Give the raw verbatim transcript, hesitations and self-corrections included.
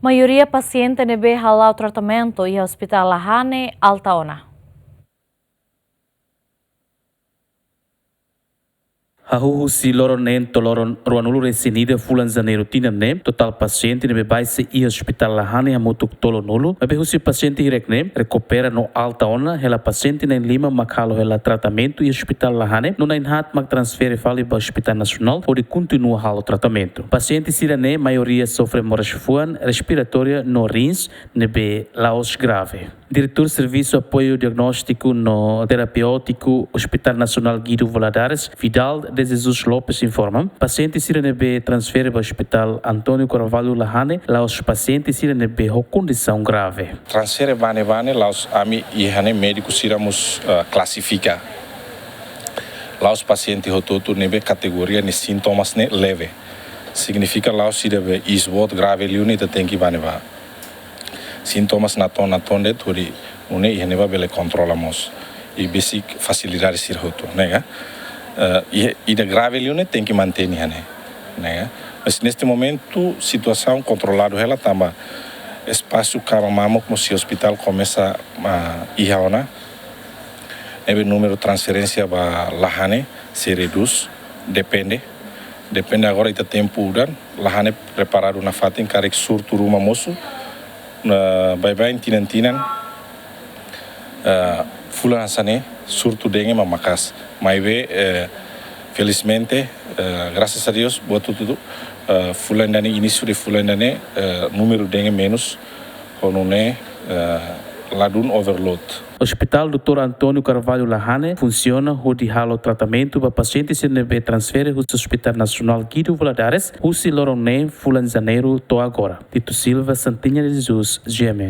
Maioria pasiente ne'ebé hala'o tratamentu iha Hospital Lahane alta ona. Hahú husi loron neen to'o loron ruanulu-resin-ida fulan Janeiru tinan ne'e, totál pasiente ne'ebé baixa iha Hospital Lahane hamutuk tolunulu, maibé husi pasiente hirak ne'e rekupera no alta ona, hela pasiente na'in-lima mak halo hela tratamentu iha Hospital Lahane, no na'in-haat mak transfere fali ba Hospital Nasionál hodi kontinua halo tratamentu. Pasiente sira-ne'e maioria sofre moras fuan, respiratória no rins ne'ebé la'ós grave. Diretór Servisu Apoiu Diagnóstiku no Terapéutiku Hospital Nasionál Guido Valadares, Vidal de Jesus Lopes informa, pasiente sira ne'ebé transfere ba Hospital António Carvalho Lahane la'ós pasiente sira ne'ebé ho kondisaun grave. Transfere vane-vane la'ós ami iha ne'e médiku sira mós, eh, klasifika. La'ós pasiente hotu-hotu ne'ebé kategoria nia sintomas ne'e leve. Signifika la'ós ida be iis boot grave liu ne'e ita tenke vane ba. Sintomas natoon-natoon de'it hodi nune'e iha ne'ebá bele kontrola mós. I besik fasilidade sira hotu, ne'e ka? Eh, i, ida grave liu ne'e tenke mantein iha ne'e, ne'e ka? Mas neste momento situasaun kontroladu hela tanba espasu kama mamuk mós iha hospital komesa, ah, iha ona. Ne'ebé númeru transferénsia ba Lahane sei redús, depende. Depende agora ita tempu udan, Lahane preparadu nafatin karik surtu ruma mosu, na baibain tinan-tinan, eh, fulan hanesan ne'e surtu dengue mak maka'as. Maibé, eh, felizmente, eh, graças a Deus, buat hotu-hotu, eh, fulan ida-ne'e, inísiu de fulan ida-ne'e, eh, númeru dengue menus, ho nune'e, eh, ladún overload. Hospital Doutór António Carvalho Lahane funsiona hodi halo tratamentu ba pasiente sira ne'ebé transfere husi Hospital Nasionál Guido Valadares, husi loron neen fulan Janeiru to'o agora. Tito Silva, Santinha de Jesus, G M N.